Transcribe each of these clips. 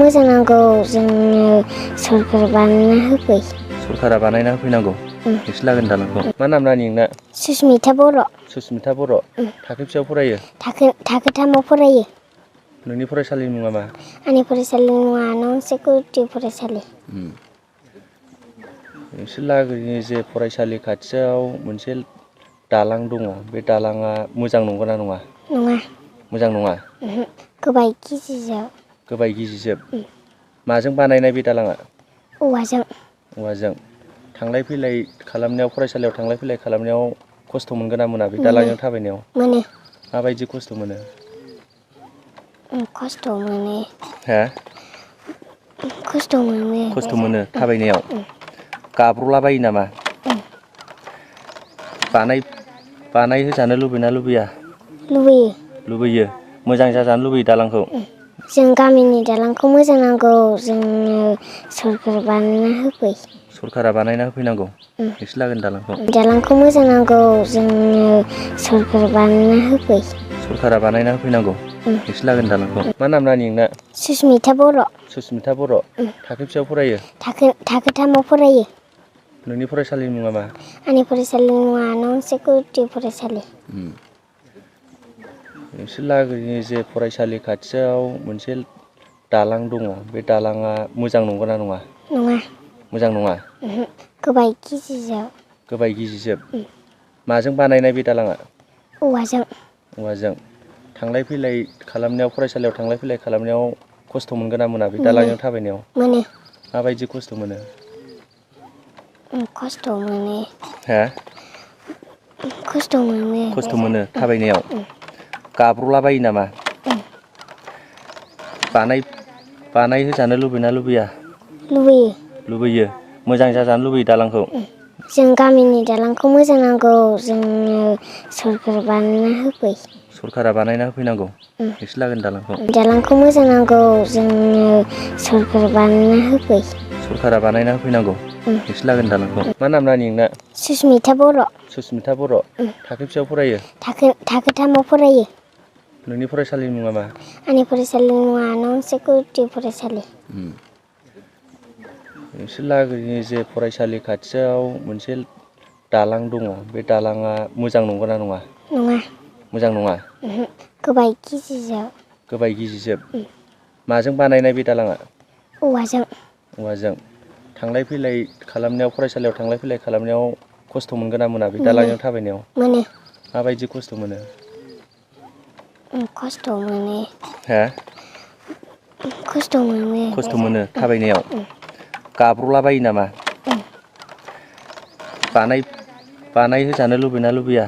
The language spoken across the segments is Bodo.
मोजां नांगौ जोंनो सरकार बानायना होफै। सरकारा बानायना होफैनांगौ नोंसोर लागोन दालांखौ। मा नाम नानि नोंना? सुसमिता बर'। सुसमिता बर'। थाखो बेसेबां फरायो? थाखो 3आव फरायो। नोंनि फरायसालिनि मुङा मा? आंनि फरायसालिनि मुङा नंसे गुदि फरायसालि। नोंसोर लागोनि जे फरायसालि खाथियाव मोनसे दालां दङ, बे दालाङा मोजां नंगौना नङा? नङा। मोजां नङा? गोबाय गिजिजोब। गोबाय गिजिजोब। माजों बानायनाय बे दालाङा? औवाजों। औवाजों। थांलाय फैलाय खालामनायाव, फरायसालियाव थांलाय फैलाय खालामनायाव खस्थ' मोनगोन ना मोना बे दालांजों थाबायनायाव? मोनो। माबायदि खस्थ' मोनो? खस्थ' मोनो। हा? खस्थ' मोनो। खस्थ' मोनो थाबायनायाव? गाब्र'लाबायो नामा? बानायहोजानो लुबैना लुबैया? लुबैयो। लुबैयो। मोजां जाजानो लुबैयो दालांखौ? जों गामिनि दालांखौ मोजां नांगौ जोंनो सरकार बानायना होफै। सरकारा बानायना होफैनांगौ नोंसोर लागोन दालांखौ। दालांखौ मोजां नांगौ जोंनो सरकार बानायना होफै। सरकारा बानायना होफैनांगौ नोंसोर लागोन दालांखौ। मा नाम नानि नोंना? सुसमिता बर'। सुसमिता बर'। थाखो बेसेबां फरायो? थाखो 3आव फरायो। नोंनि फरायसालिनि मुङा मा? आंनि फरायसालिनि मुङा नंसे गुदि फरायसालि। नोंसोर लागोनि जे फरायसालि खाथियाव मोनसे दालां दङ, बे दालाङा मोजां नंगौना नङा? नङा। मोजां नङा? गोबाय गिजिजोब। गोबाय गिजिजोब। माजों बानायनाय बे दालाङा? औवाजों। औवाजों। थांलाय फैलाय खालामनायाव, फरायसालियाव थांलाय फैलाय खालामनायाव खस्थ' मोनगोन ना मोना बे दालांजों थाबायनायाव? मोनो। माबायदि खस्थ' मोनो? खस्थ' मोनो। हा? खस्थ' मोनो। खस्थ' मोनो थाबायनायाव? गाब्र'लाबायो नामा? बानायहोजानो लुबैना लुबैया? लुबैयो। लुबैयो। मोजां जाजानो लुबैयो दालांखौ? जों गामिनि दालांखौ मोजां नांगौ जोंनो सरकार बानायना होफै। सरकारा बानायना होफैनांगौ नोंसोर लागोन दालांखौ। दालांखौ मोजां नांगौ जोंनो सरकार बानायना होफै। सरकारा बानायना होफैनांगौ नोंसोर लागोन दालांखौ। मा नाम नानि नोंना? सुसमिता बर'। सुसमिता बर'। थाखो बेसेबां फरायो? थाखो 3आव फरायो। नोंनि फरायसालिनि मुङा मा? आंनि फरायसालिनि मुङा नंसे गुदि फरायसालि। नोंसोर लागोनि जे फरायसालि खाथियाव मोनसे दालां दङ, बे दालाङा मोजां नंगौना नङा? नङा। मोजां नङा? गोबाय गिजिजोब। गोबाय गिजिजोब। माजों बानायनाय बे दालाङा? औवाजों। औवाजों। थांलाय फैलाय खालामनायाव, फरायसालियाव थांलाय फैलाय खालामनायाव खस्थ' मोनगोन ना मोना बे दालांजों थाबायनायाव? मोनो। माबायदि खस्थ' मोनो? खस्थ' मोनो। हा? खस्थ' मोनो। खस्थ' मोनो थाबायनायाव? गाब्र'लाबायो नामा? बानायहोजानो लुबैना लुबैया?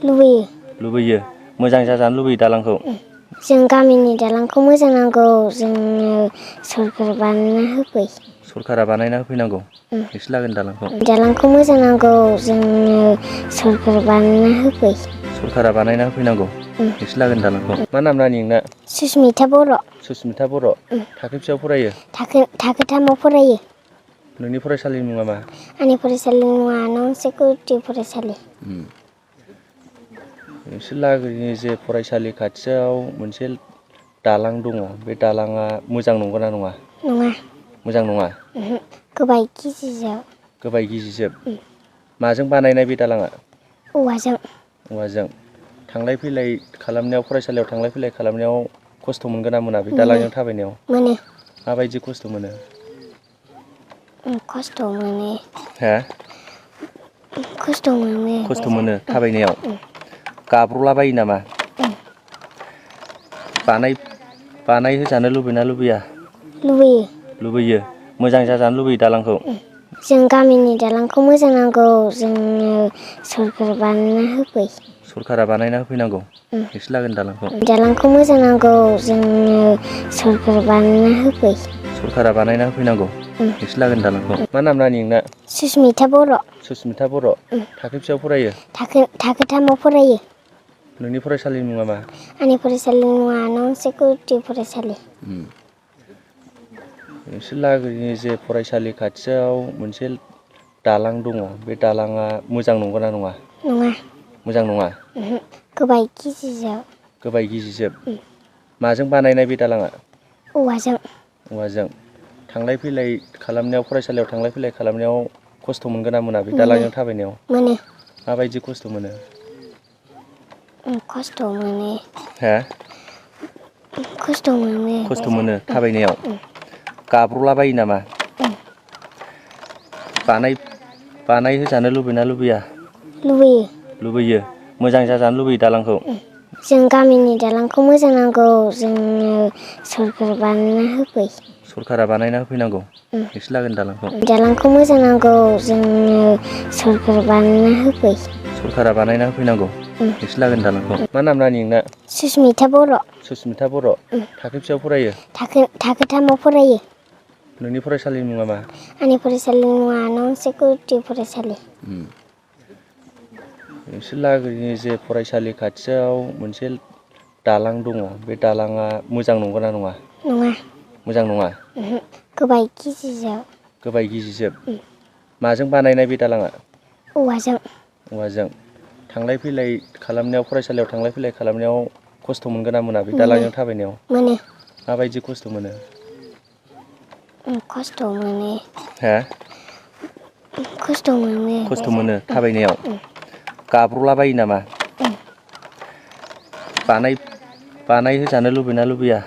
लुबैयो। लुबैयो। मोजां जाजानो लुबैयो दालांखौ? जों गामिनि दालांखौ मोजां नांगौ जोंनो सरकार बानायना होफै। सरकारा बानायना होफैनांगौ नोंसोर लागोन दालांखौ। दालांखौ मोजां नांगौ जोंनो सरकार बानायना होफै। सरकारा बानायना होफैनांगौ नोंसोर लागोन दालांखौ। मा नाम नानि नोंना? सुसमिता बर'। सुसमिता बर'। थाखो बेसेबां फरायो? थाखो 3आव फरायो। नोंनि फरायसालिनि मुङा मा? आंनि फरायसालिनि मुङा नंसे गुदि फरायसालि। नोंसोर लागोनि जे फरायसालि खाथियाव मोनसे दालां दङ, बे दालाङा मोजां नंगौना नङा? नङा। मोजां नङा? गोबाय गिजिजोब। गोबाय गिजिजोब। माजों बानायनाय बे दालाङा? औवाजों। औवाजों। थांलाय फैलाय खालामनायाव, फरायसालियाव थांलाय फैलाय खालामनायाव खस्थ' मोनगोन ना मोना बे दालांजों थाबायनायाव? मोनो। माबायदि खस्थ' मोनो? खस्थ' मोनो। हा? खस्थ' मोनो। खस्थ' मोनो थाबायनायाव? गाब्र'लाबायो नामा? बानायहोजानो लुबैना लुबैया? लुबैयो। लुबैयो। मोजां जाजानो लुबैयो दालांखौ? जों गामिनि दालांखौ मोजां नांगौ जोंनो सरकार बानायना होफै। सरकारा बानायना होफैनांगौ नोंसोर लागोन दालांखौ। दालांखौ मोजां नांगौ जोंनो सरकार बानायना होफै। सरकारा बानायना होफैनांगौ नोंसोर लागोन दालांखौ। मा नाम नानि नोंना? सुसमिता बर'। सुसमिता बर'। थाखो बेसेबां फरायो? थाखो 3आव फरायो। नोंनि फरायसालिनि मुङा मा? आंनि फरायसालिनि मुङा नंसे गुदि फरायसालि। नोंसोर लागोनि जे फरायसालि खाथियाव मोनसे दालां दङ, बे दालाङा मोजां नंगौना नङा? नङा। मोजां नङा? गोबाय गिजिजोब। गोबाय गिजिजोब। माजों बानायनाय बे दालाङा? औवाजों। औवाजों थांलाय फैलाय खालामनायाव फरायसालियाव थांलाय फैलाय खालामनायाव खस्थ' मोनगोन ना मोना बे दालांजों थाबायनायाव? मोनो। माबायदि खस्थ' मोनो? खस्थ' मोनो। हा? खस्थ' मोनो। खस्थ' मोनो थाबायनायाव? गाब्र'लाबायो नामा? बानायहोजानो लुबैना लुबैया? लुबैयो। लुबैयो। मोजां जाजानो लुबैयो दालांखौ? जों गामिनि दालांखौ मोजां नांगौ, जोंनो सरखार बानायना होफै। सरकारा बानायना होफैनांगौ नोंसोर लागोनि दालांखौ? दालांखौ मोजां नांगौ, जोंनो सरखार बानायना होफै। सरकारा बानायना होफैनांगौ नोंसोर लागोनि दालांखौ? मा नाम नानि नोंना? सुसमिता बर'। सुसमिता बर'। थाखो बेसेबां फरायो? थाखो 3आव फरायो। नोंनि फरायसालिनि मुङा मा? आंनि फरायसालिनि मुङा नंसे गुदि फरायसालि। नोंसोर लागोनि जे फरायसालि खाथियाव मोनसे दालां दङ, बे दालाङा मोजां नंगौना नङा? नङा। मोजां नङा? गोबाय गिजिजोब। गोबाय गिजिजोब। माजों बानायनाय बे दालाङा? औवाजों। औवाजों थांलाय फैलाय खालामनायाव फरायसालियाव थांलाय फैलाय खालामनायाव खस्थ' मोनगोन ना मोना बे दालांजों थाबायनायाव? मोनो। माबायदि खस्थ' मोनो? खस्थ' मोनो। हा? खस्थ' मोनो। खस्थ' मोनो थाबायनायाव? गाब्र'लाबायो नामा? बानायहोजानो लुबैना लुबैया?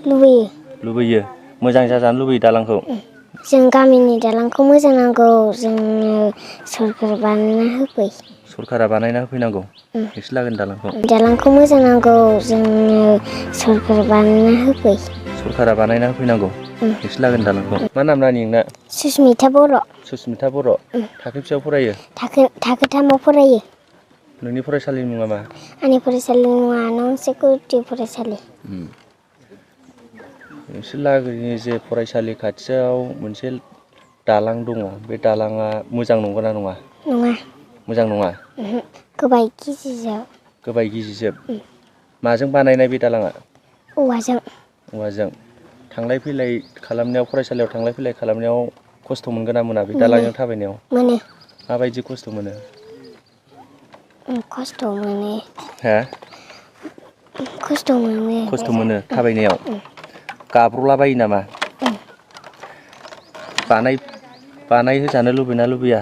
लुबैयो। लुबैयो। मोजां जाजानो लुबैयो दालांखौ? जों गामिनि दालांखौ मोजां नांगौ, जोंनो सरखार बानायना होफै। सरकारा बानायना होफैनांगौ नोंसोर लागोनि दालांखौ? दालांखौ मोजां नांगौ, जोंनो सरखार बानायना होफै। सरकारा बानायना होफैनांगौ नोंसोर लागोनि दालांखौ? मा नाम नानि नोंना? सुसमिता बर'। सुसमिता बर'। थाखो बेसेबां फरायो? थाखो 3आव फरायो। नोंनि फरायसालिनि मुङा मा? आंनि फरायसालिनि मुङा नंसे गुदि फरायसालि। नोंसोर लागोनि जे फरायसालि खाथियाव मोनसे दालां दङ, बे दालाङा मोजां नंगौना नङा? नङा। मोजां नङा? गोबाय गिजिजोब। गोबाय गिजिजोब। माजों बानायनाय बे दालाङा? औवाजों। औवाजों थांलाय फैलाय खालामनायाव फरायसालियाव थांलाय फैलाय खालामनायाव खस्थ' मोनगोन ना मोना बे दालांजों थाबायनायाव? मोनो। माबायदि खस्थ' मोनो? खस्थ' मोनो। हा? खस्थ' मोनो। खस्थ' मोनो थाबायनायाव? गाब्र'लाबायो नामा? बानायहोजानो लुबैना लुबैया?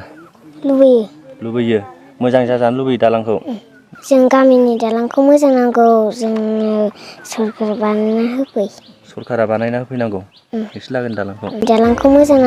लुबैयो। लुबैयो। मोजां जाजानो लुबैयो दालांखौ? जों गामिनि दालांखौ मोजां नांगौ, जोंनो सरखार बानायना होफै। सरकारा बानायना होफैनांगौ नोंसोर लागोनि दालांखौ? दालांखौ मोजां